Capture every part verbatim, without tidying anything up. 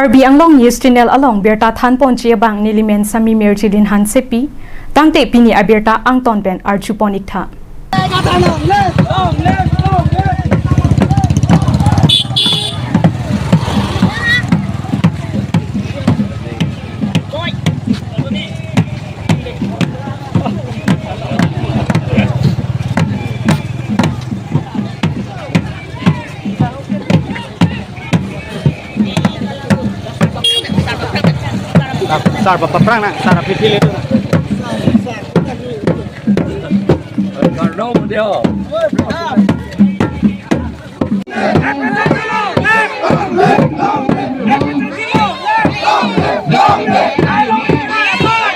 Karbi Anglong News Channel along birta thanponji abang nelimen Sami Mirjilin Hansepi, tangte pini abirta angton pen arjupon iktha. Sar, sar, paprang na, sar, aphi phil itu na. Karno dia. Long live, long live! Long live, long live! Long live, long live! Long live, long live!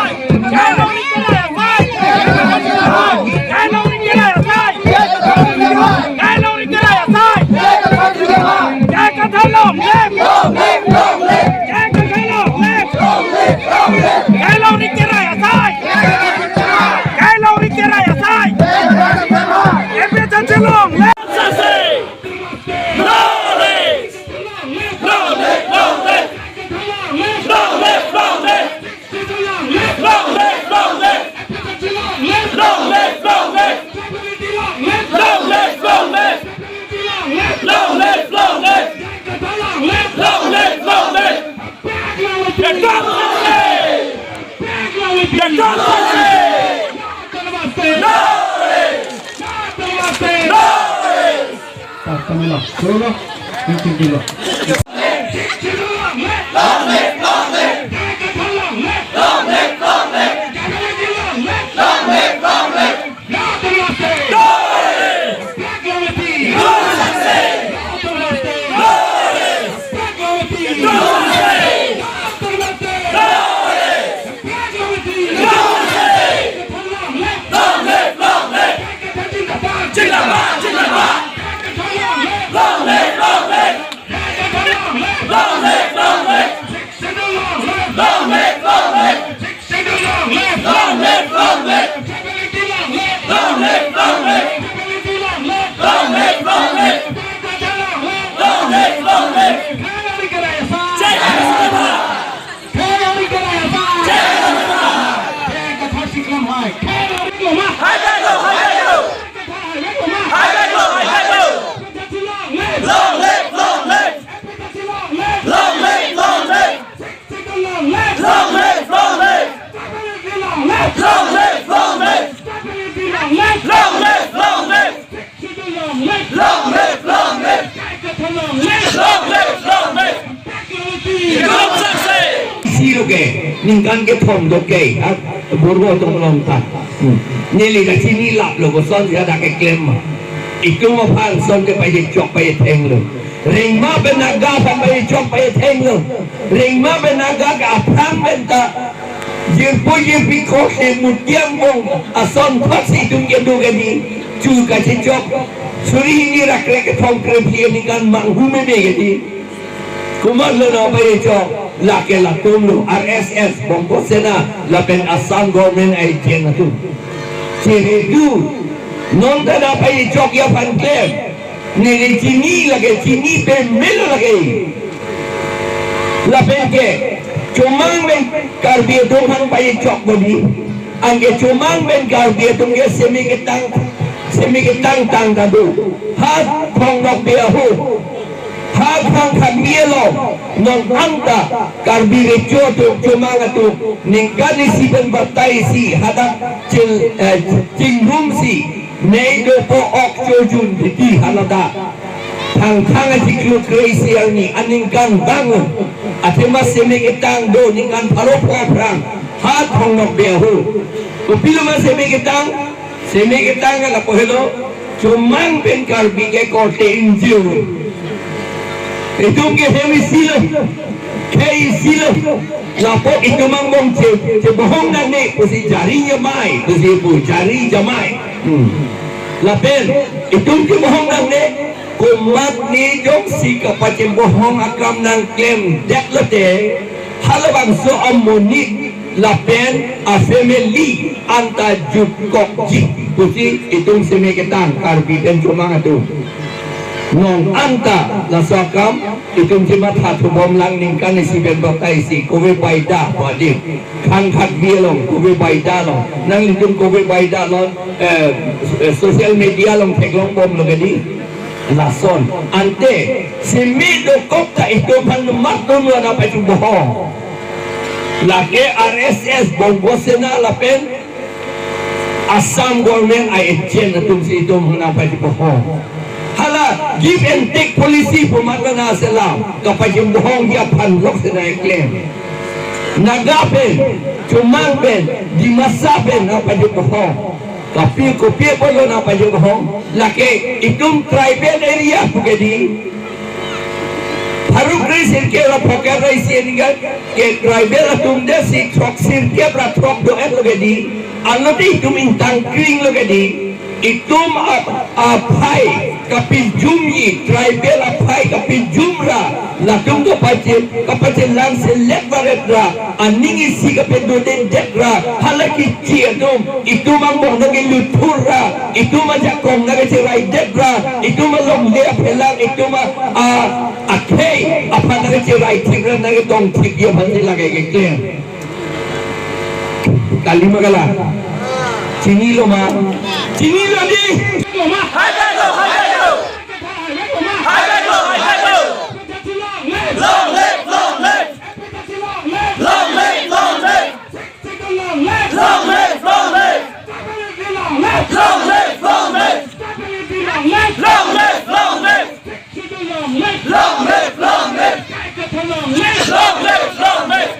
Long live, long live! Democracy! Democracy! No! No! Long live, long live! Long live, long live! Long live, long live! Long live, long live! Long live, long live! Jai Hind Sangha! Jai Hind Sangha! Hai, hai, hai, hai. Hai, hai, hai. Long live, long live! Long live, long live! Long live, long live! Long live, long live! Long live, long live! Long live, long live! Long live, long live! Long live, long live! Long live, long live! Democracy! Isi lo ke, ningkan kethom do ke, ha, borbo tong long ta. Hmm. Neli kachini lap lo koson ya dak keklem ma. Itum aphan son ke pajechok pajetheng lo. Rengma pen Naga aphan pajechok pajetheng lo. Rengma pen Naga ke aphrang pen ta jirpo jirpi kok se mutiang bong ason thot si itum kedo ke di. Chu kachechok. Suri hini ra kre kethom kre phli ningkan manghu meme ke di. Komat lo nangpajechok, lake latum lo, R S S, Bongko Sena, lapen Assam government agent atum. Chiridu, non ta nangpajechokji aphan klem, neli chini lake chini pemelo lake. Lapen ke, chomang pen Karbi atum aphan pajechok bodi, anke chomang pen Karbi atum ke semi ketang, semi ketang tang ta do. Ha Thong Nokbe aho. Ha Thong Khanbi along, non anta Karbi Recho atum, chomang atum, ningkan isi pen batai isi, hadak chil, eh, chingrum si, nei dopo ok chojun titi haladak. Thangthang achiklo kre-isi arni, aningkan bangun. Athema semi ketang do, ningkan pharo pho aphrang, ha Thong Nokbe aho. Kopilo ma semi ketang, semi ketang lapu helo, chomang pen Karbi ke korte ingjir. Itum ke hem isi lo, ke isi lo. Lapu itum angbong che, chebohong nangne, pusi jari jamai, pusi pu jari jamai. Hmm. Lapen, itum chebohong nangne, komatne jongsi kapachebohong akam nangklemdet lote, halabangso amonit lapen afamily anta jutkokji pusi itum semi ketang Karbi pen chomang atum. Non anta laso akam itum chematha thubom lang ningkan isi pen batai isi kove baida padi khang khat bi along kove baida along nanglitum kove baida along, eh, eh, social media along theklong bomlo kedi. Lason ante simi dokok ta itum aphan matun lo na paju bohong. Lake R S S Bongo Sena lapen Assam government a-agent atum si itum hana paju bohong. Hala give and take policy pu matna selam kapaju bohong dia phan lok sena eklem. Naga pen, Chomang pen, Dimasa pen na paju bohong. Kopi kopi apotlo na paju bohong. Lake itum tribal area pu kedi. Pharo kre sirkep ra phokep ra isi aningkan ke tribal atum de si throk sirkep ra throk do-et lo kedi. Anlote itum ingtang kring lo kedi. Itum a, aphai kapijumji, tribal aphai kapijum ra latum kapachin, kapachin lang selet varet ra aning isi kapedodedet ra hala kichi atum itum angbong nangkeluthur ra, itum ajakong nangkechiraidet ra, itum alongle aphelang, itum a, a, akhei aphan nangkechirai thip ra nangketong thip ji aphan si lake keklem. Kali ma kali? Chinilo ma? Chinilo di? Lo ma? Hai kai lo, hai kai lo. Hai kai lo, hai kai lo. Long live, long live. Long live, long live. Long live, long live. Long live, long live. Long live, long live. Long live, long live. Long live, long live. Long live, long live.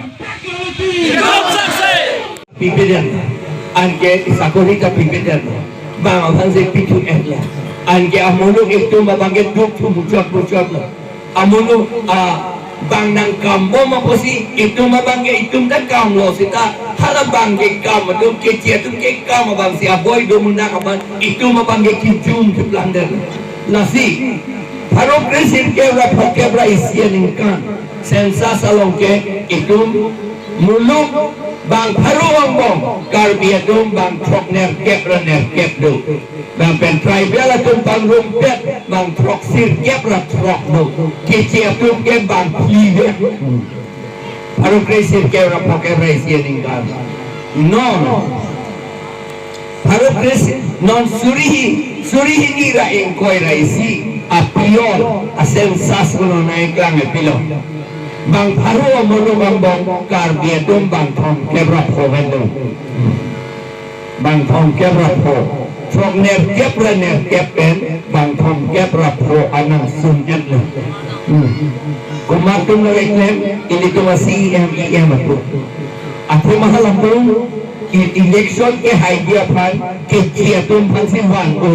Itum sase. Pipeden. Anke sakori ta pipeden. Bang aphan si pithu-et lo. Anke amuluk itum abang ke duk thu muchot muchot lo. Amuluk, ah, bang nangkam bom apotsi itum abang ke itum ta kamlo seta hala bang ke kam atum kechi atum ke kam abang si aboi do munak abang itum abang ke kijum kiplang den. Lasi pharo kre sirkep ra phokep ra isi aningkan census along ke itum muluk bang pharo angbong Karbi atum bang throk nerkep ra nerkep do. Bang pen tribal atum bang rumpet bang throk sirkep ra throk do. Kechi atum ke bang phli vek. Pharo kre sirkep ra phokep ra isi aningkan. Non. Pharo kre si, non suri hi, suri hini ra ingkoi ra isi. A-period, a-census kono nangklang e pilo. Bang pharo amuluk angbong Karbi atum bang thomkep ra pho vet do. Bang thomkep ra pho. Throk nerkep ra nerkep pen bang thomkep ra pho anang sum-et lo. Hmm. Komat atum nangkeklem, ilitum a-C E M, E M atum. Athema halatum, e-, election kehai ji aphan, kechi atum aphan si van-o.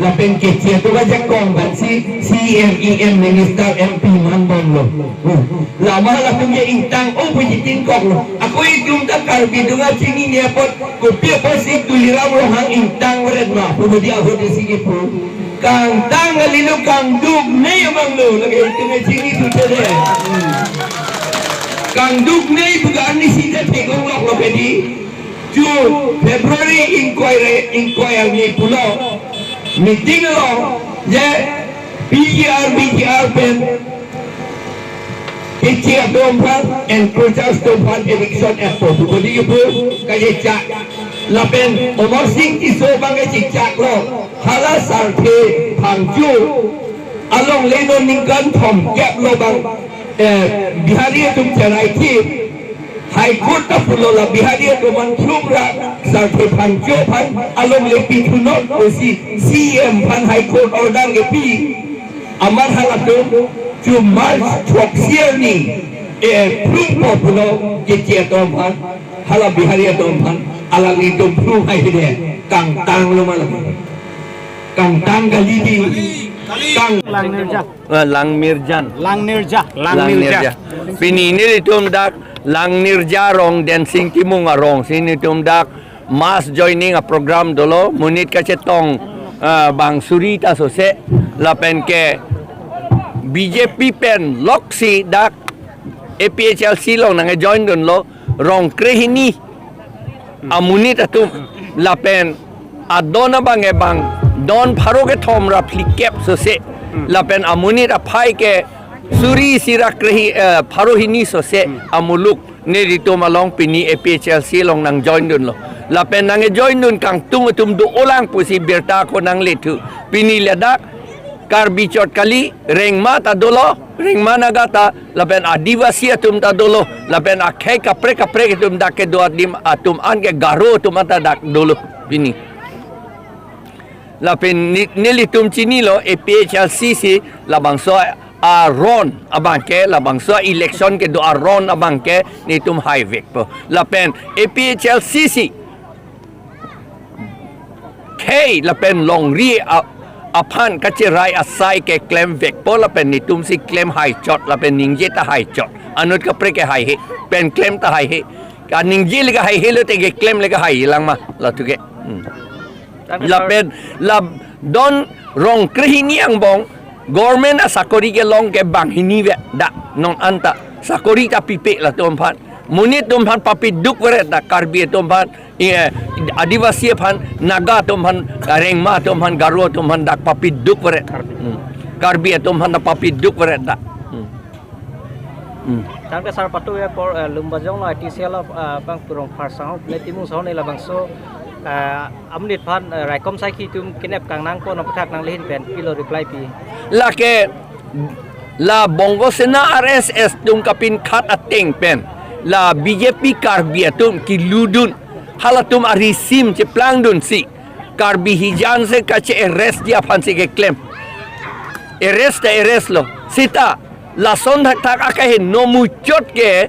Lapen kechi atum ajakong aphan si C E M, E M, minister, M P man bomlo. Hmm. Lama halatum ke ingtang-o puji tin koklo. Ako itum ta Karbi dunga chinine apot kopi apotsi Tuliram Ronghang ingtang varet ma pu hodi ahut isi kipu. Kangtang kali lo, kangduk nei abang lo, lake itum ke chinithu te de. Kangduk nei pu ke arnisi te theklong lok lo kedi. Chu February ingkoi ra ingkoi arni pulo meeting lo je P G R, B G R pen kechi atum aphan, encroachers atum aphan eviction-etpo pu kodi kipu kachechak. Lapen Amarsing Tisso abang kachechak lo, hala Sarthe Phangcho alongle non ningkan thomkep lo bang, eh, Bihari atum cherai thip. High Court ta pulo la Bihari atum aphan thum ra Sarthe Phangcho aphan alongle pithu non pusi C E M aphan High Court order kepi. Amat halatum chu March throksi arni, eh, phlungpo pulo kechi atum aphan, hala Bihari atum aphan, alanglitum phlung hai hide, kangtang lo ma lake. Kangtang kali di, kang- Langmirja. Ah, Langmirjan. Langmirja. Langmirja. Pini nelitum dak Langmirja arong, Densing Timung arong si nelitum dak mass joining a-program dolo, monit kachetong, ah, bang suri ta sose, lapen ke B J P pen loksi dak A P H L C along nangjoin dunlo, rong krehini amonit atum, lapen adon abang ke bang don pharo kethom ra phlikep sose Lapen amonit aphai ke suri isi ra krehi, eh, pharo hini sose amuluk nelitum along pini A P H L C along nang join dunlo. Lapen nang join dun kangtung atum do-olang pusi birta ako nang lethu. Pini ladak Karbi chot kali, Rengma ta dolo, Rengma Naga ta, lapen Adivasi atum ta dolo, lapen akhei kaprek kaprek atum dak kedo adim atum an ke Garo atum an ta dak dolo pini. Lapen ni-, nelitum chinilo A P H L C si labangso aron abang ke, labangso election kedo aron abang ke netum haivekpo. Lapen A P H L C si khei lapen longri a-, aphan kacherai asai ke klemvekpo lapen netum si klem haichot lapen ningje ta haichot. Anut kaprek ke haihe, pen klem ta haihe. Kaningje le ke haihe lote keklem le ke hailang ma, latum ke. Hmm. Tangte sir, lapen la don rong krehini angbong government asakori kelong ke banghini ve dak non anta sakori ta pipe latum aphan. Monit atum aphan papiduk veret dak, Karbi atum aphan, eh, Adivasi aphan, Naga atum aphan, Rengma atum aphan, Garo atum aphan dak papiduk veret. Hmm. Karbi atum aphan dak papiduk veret dak. Hmm. Hmm. Tangte sir, patu ya por, eh, Lumbajong lo I T cell lo, eh, bang Rongphar sahong, ne Timung sahong ne labangso, eh, amonit aphan, eh, raikom saikhi atum kidnap kangnangpo nangputhak nangli ahin pen pilo reply pi? Lake la Bongo Sena R S S atum kapinkhat ateng pen la B J P Karbi atum keludun, halatum arisim cheplangdunsi Karbi hijan se kache-arrest ji aphan si keklem. Arrest ta arrest lo. Seta lason thakthak akaheno muchot ke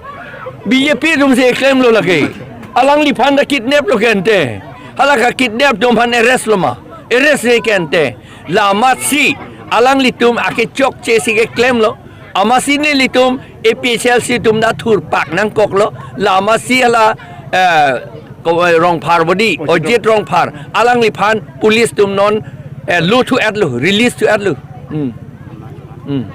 B J P atum si klemlo lake. Alangliphan ta kidnap lo ke ante. Hala kakidnap atum aphan arrest lo ma? Arrest le ke ante. La amatsi alanglitum akechokche si keklemlo. Amatsi nelitum A P H L C atum ta thurpak nangkoklo. La amatsi hala, eh, ko-, eh, Rongphar bodi, Ojit Ojit Rongphar, alangliphan police atum non, eh, lo thu-etlo, release thu-etlo. Hmm. Hmm.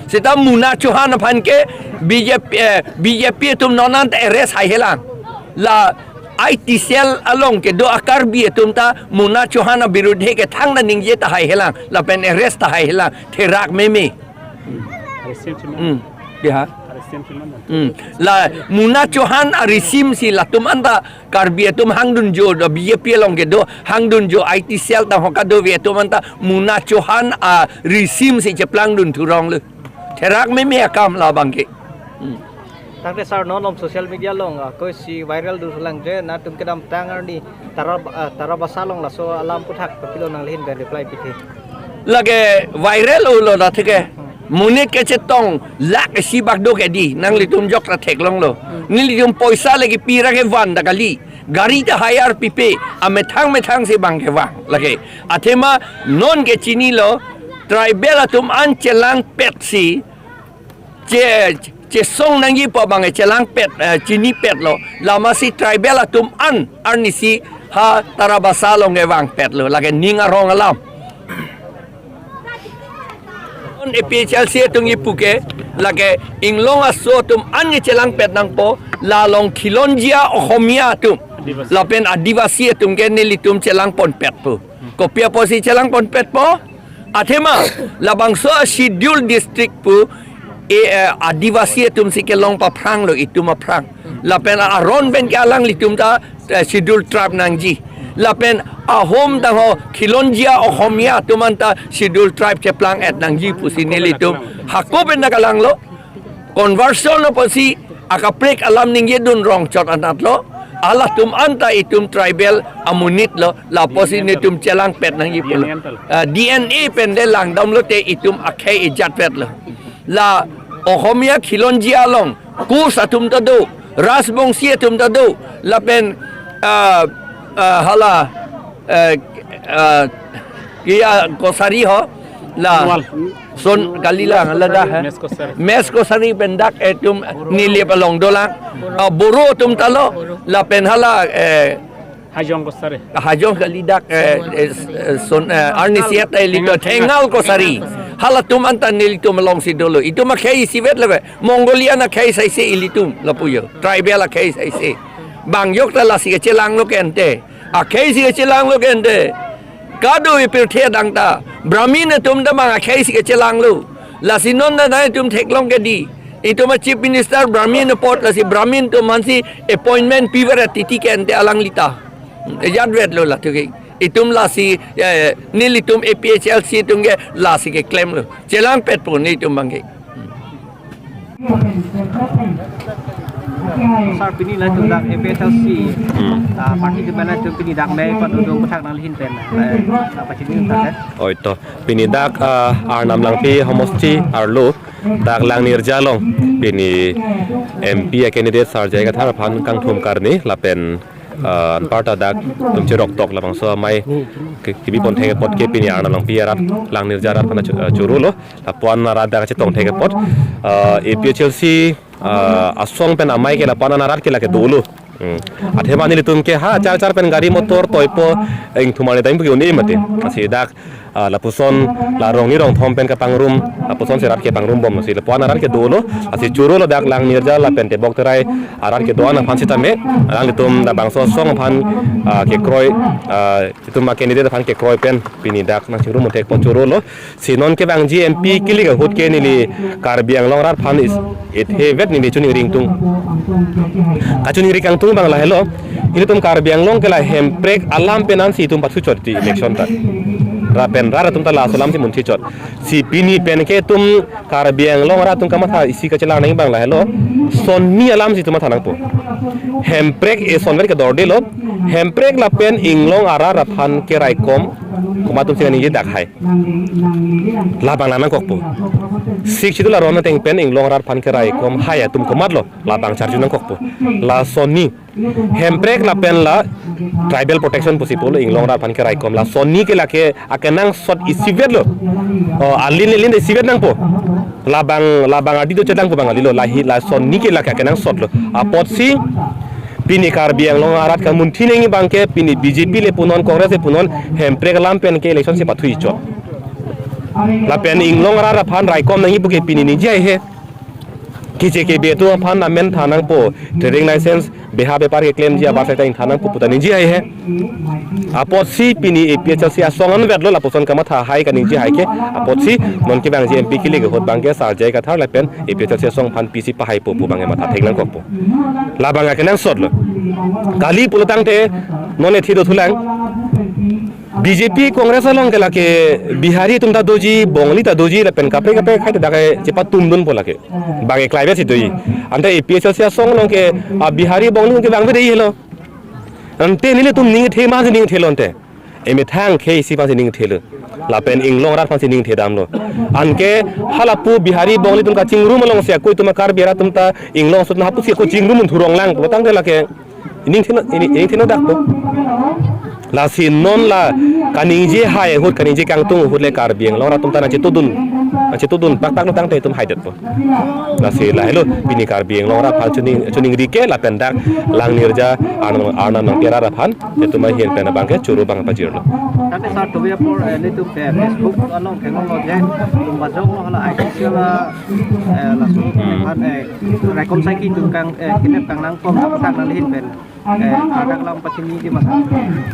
Seta Muna Chauhan aphan ke B J P, eh, B J P atum non anta arrest haihelang. La I T cell along kedo a-Karbi atum ta Muna Chauhan abirudhe ke thangta ningje ta haihelang, lapen arrest ta haihelang, therak meme. Arisim si ma? Hmm. Di ha? Arisim si ma? Hmm. La Muna Chauhan arisim si latum anta Karbi atum hangdunjo, do B J P along kedo hangdunjo, I T cell ta ho kadove atum anta Muna Chauhan arisim si cheplangdun thurong le. Therak meme akam labang ke. Hmm. Tangte sir, non om social media along, ah, koisi viral dun langje, nangtum kedamtang arni Tara, ah, Tarabasa along laso alam aputhak pilo nangli ahin pen reply pithe? Lake viral ulo da theke. Hmm. Monit kechetong lakh isi bak do ke di, nanglitum jok ta theklonglo. Hmm. Nelitum poisa lake pi ra kevan ta kali. Gari ta hire pipe, amethang methang si bang kevang lake. Athema non ke chinilo, tribal atum an chelangpet si, che, chesong nangji pu abang chelangpet, eh, chinipetlo. La amatsi tribal atum an arnisi ha Tarabasa along kevangpetlo. Lake ning arong alam. Non A P H L C atum kipu ke, lake inglong aso atum an kechelangpet nangpo, la along khilonjia Ohomia atum, lapen Adivasi atum ke nelitum chelangponpetpo. Kopi apotsi chelangponpetpo? Athema labangso a-schedule district pu, e, eh, Adivasi atum si kelong paphranglo, itum aphrang. Lapen aron pen ke alanglitum ta, eh, schedule tribe nangji. Lapen Ahom tangho khilonjia Ohomia atum anta schedule tribe cheplang-et nangji pusi nelitum hako pen ta kalanglo. Conversion apotsi akaprek alam ningjedun rong chot anatlo. Halatum anta itum tribal amonitlo, la apotsi netum chelangpet nangji pulo. Ah, D N A pen de langdamlote itum akhei ejatpetlo. La Ohomia khilonjia along Koch atum ta do, Rajbongshi atum ta do, lapen, ah, ah, hala, eh, ah, iya Kosari ho, la Sonwal. Son kali lang, la dah, eh. Mes Kosari. Mes Kosari pen dak, eh, atum Nilip along dolang. Ah, Boro atum ta lo, lapen hala, eh, Hajong Kosari. Hajong kali dak, eh, eh, Son, eh, arnisi ata ilitum Thengal Kosari. Halatum anta nelitum alongsi dolo. Itum akhei isivet lebe. Mongolian akhei saise ilitum lapu jo. Tribal akhei saise. Bang jok ta lasi kechelanglo ke ante. Akhei si kechelanglo ke ante. Kadokave pirthe adang ta Brahmin atum ta bang akhei si kachelanglo. Lasi non ta nangtum theklong ke dei. Itum a Chief Minister Brahmin apot, lasi Brahmin atum aphansi appointment piver titi ke ante alangli ta. Ajat vetlo latum ke. Itum lasi, eh, nelitum A P H L C atum ke lasi keklemlo. Chelangpetpo nelitum abang ke. Sir, pini latum dak A P H L C, Hmm. ah, party atum pen latum pini dak mei padodun aphuthak nangli ahin pen, eh, ah, pachini atum pen. Oi to, pini dak, ah, Arnam Langpi homosti arlo, dak Langnirja along, pini M P a candidate Sir J I Kathar aphan kangthum karni, lapen, ah, anparta dak atum cheroktok labangso amei ke, kebi pon thek apot ke pini Arnam Langpi arat, Langnirja arat aphan chu-, ah, chorolo. Lapu-an arat dak chetong thek apot, ah, A P H L C, ah, asong pen amei ke lapu-an arat ke lake dolo. Hmm. Athema nelitum ke ha char char pen gari motor toipo, ingthum arni time pu ke un-e mati. Lasi dak, ah, lapuson la rong ni rong thom pen kapangrum, lapuson si arat kepangrumbom, lasi lapu-an arat ke dolo, lasi chorolo dak Langnirja lapen Tebok Terai arat kedo-an aphan sitame, alanglitum labangso asong aphan, ah, kekroi, ah, itum a candidate aphan kekroi pen pini dak nangchingrum thek apot chorolo. Si non kevangji M P kilik ahut ke neli Karbi Anglong arat aphan is, ithe vet neli choningri ingtung. Kachoningri kangtung abang lahelo. Ilitum Karbi Anglong ke la hemprek alam pen ansi itum pathu chot ti election ta. Rat pen rat atum ta laso alam si munthi chot. Si pini pen ke itum Karbi Anglong arat atum kamatha isi kachelang nangji abang lahelo. Sonni alam si itum matha nangpo. Hemprek eson vet kedordelo. Hemprek lapen inglong arat aphan keraikom komat atum si nangji dak hai. Labang lang nangkokpo. Sixth Schedule aron ateng pen inglong arat aphan keraikom hai atum komatlo, labang charju nangkokpo. La sonni. Hemprek lapen la tribal protection pusi pulo inglong arat aphan keraikom. La sonni ke lake akenangsot isivet lo. O, alin alin isivet nangpo. Labang, labang adi do chedang pu abang kalilo. Lahi la sonni ke lake akenangsot lo. Apotsi pini Karbi Anglong arat kamunthi nangji abang ke pini B J P le punon, Congress le punon, hemprek alam pen ke election si pathu ichot. Lapen inglong arat aphan raikom nangji pu ke pini ningje hai he. Keche kebe atum aphan amen tha nangpo, trading license beha bepar keklemji abar seta ingtha nangpo puta ningje hai he. Apotsi pini A P H L C asong anvetlo lapuson kamatha hai kaningje hai ke. Apotsi non kevangji M P kilik ahut abang ke Sir J I Kathar lapen A P H L C asong aphan pisi pahaipo pu abang ke matha thek nangkokpo. Labang akenangsot lo. Kali pulo tangte non ethi dothulang. B J P Congress along ke lake Bihari atum ta doji, Bongali ta doji, lapen kaprek kaprek akhei ta dak chepatumdunpo lake. Bang ke klai vet si doji. Ante A P H L C asong along ke, ah, Bihari Bongali ke bang vet helo. Ante nelitum ningthe ma si ningthelo ante. Emethang akhei isi aphan si ningthelo. Lapen inglong arat aphan si ningthedamlo. Anke halapu Bihari Bongali atum kachingrum alongsi ako itum a Karbi arat atum ta inglong sut na hapu si ako chingrum un thurong lang pulo tangte lake. Ningtheno, ini, ningtheno dakpo. Lasi non la kaningje hai ahut, kaningje kangtung ahut le Karbi Anglong arat atum ta nangchetudun. Nangchetudun pakpak lo tangte itum haidetpo. Lasi lahelo pini Karbi Anglong arat aphan choning, choningri ke lapen dak Langnirja Arnam, Arnam Langpi arat aphan itum ahin pen abang ke choro abang pajirlo. Tangte sir, tubi apor, eh, nelitum, eh, Facebook along ke ngolo je, tum bajok lo hala I C C la, eh, laso Hmm. aphan, eh, raikom saiki tum kang, eh, kinep kangnang pom aphuthak nangli ahin pen, eh, hadak lam pachini di masa.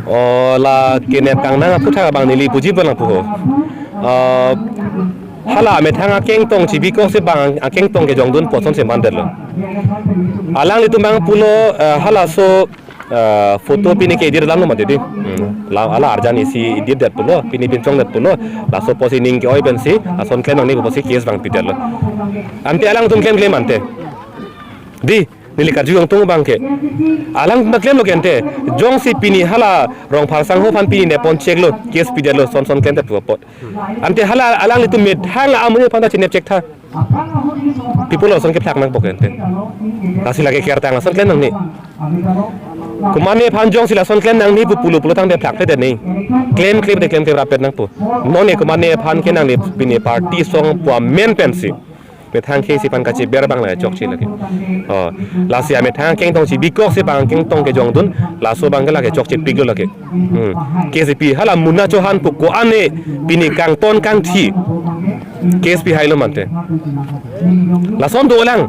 O, la kinep kangnang aphuthak abang neli puji pon nangpo ho. Eh, hala amethang akengtong chibikok si bang akengtong kejongdun puson si mandetlo. Alanglitum abang pulo, eh, halaso, eh, photo pini ke-edit alam lo mati di. Hmm. La, hala arjan isi editdet pulo, pini pinchongdet pulo. Laso apotsi ning ke-oi pensi, lason klem nangne pusi case bang pidetlo. Ante alangtum klemklem ante. Di, neli karju kangtung abang ke. Alang ta klemlo ke ante. Jongsi pini hala Rongphar sangho aphan pini nepon cheklo, case pidetlo, son son klemdet pu apot. Ante hala alanglitum methang amonit aphan ta chinep chek tha. People lason kephlak nangpo ke ante. Lasi lake kertang lason klem nangne. Komatne aphan jongsi lason klem nangne pu pulo pulo tangte phlakpledet ne. Klemkle te klemkle rapet nangpo. Non e komatne aphan ke nangli pini party asong pu amen pensi. Methang akhei isi aphan kachiber abang la chokche lake. O, lasi amethang akengtong chibikok si bang akengtong kejongdun, laso abang ke lake chokchepiklo lake. Hmm. K C P hala Munna Chauhan pu ko-an e pini kangton kangthi. Case pi hailo mante. Lason dolang.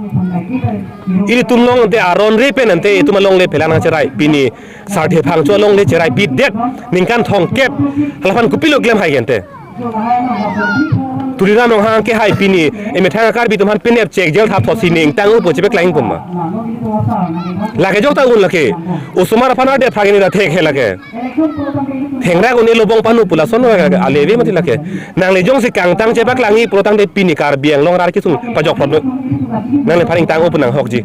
Ilitum along ante aron re pen ante itum alongle phelang nangcherai. Pini Sarthe Phangcho alongle cherai pidet. Ningkan thomkep. Halaphan kopilo klem hai ke ante. Tuliram Ronghang ke hai pini. Emethang Karbi atum aphan penepchek jail thap thosi ning tang upo chepeklang puma. Lake jok ta un lake. Osomar aphan arde phagini da thek he lake. Thengrak un-elo bong panu pu lason aleve mati lake. Nangli jongsi kangtang chepaklangji pulotangte pini Karbi Anglong arat kesung pajok problem. Nangliphan ingtang-o pu nanghokji.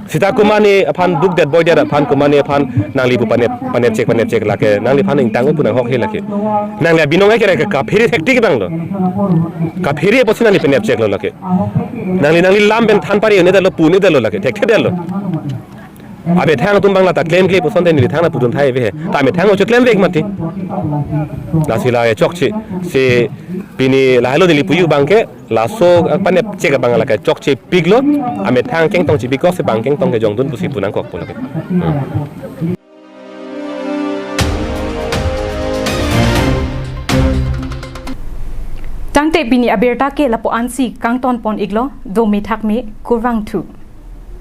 Seta komatne aphan dukdet boidet aphan komatne aphan nangli pu panep panepchek panepchek lake. Nangliphan ingtang-o pu nanghok he lake. Nangli abinong ekere ke kaphere thektik banglo. Kaphere apotsi nangli penepcheklo lake. Nangli nangli lam pen than pari unedetlo pu unedetlo lake. Thekthedetlo. Amethang atum bang lata klemkle pu asonte neli thang na pudun thai ave he. Ta amethang ocho klemvek mati. Lasi la chokche. Si pini lahelo neli puji abang ke laso, eh, panepchek abang lake chokchepiklo. Amethang kengtong chepik kok si bang kengtong kejongdun pusi pu nangkok pu lake. Hmm. Tangte pini abirta ke lapu-ansi kangton pon-iklo, dome thakme, kurvangthu.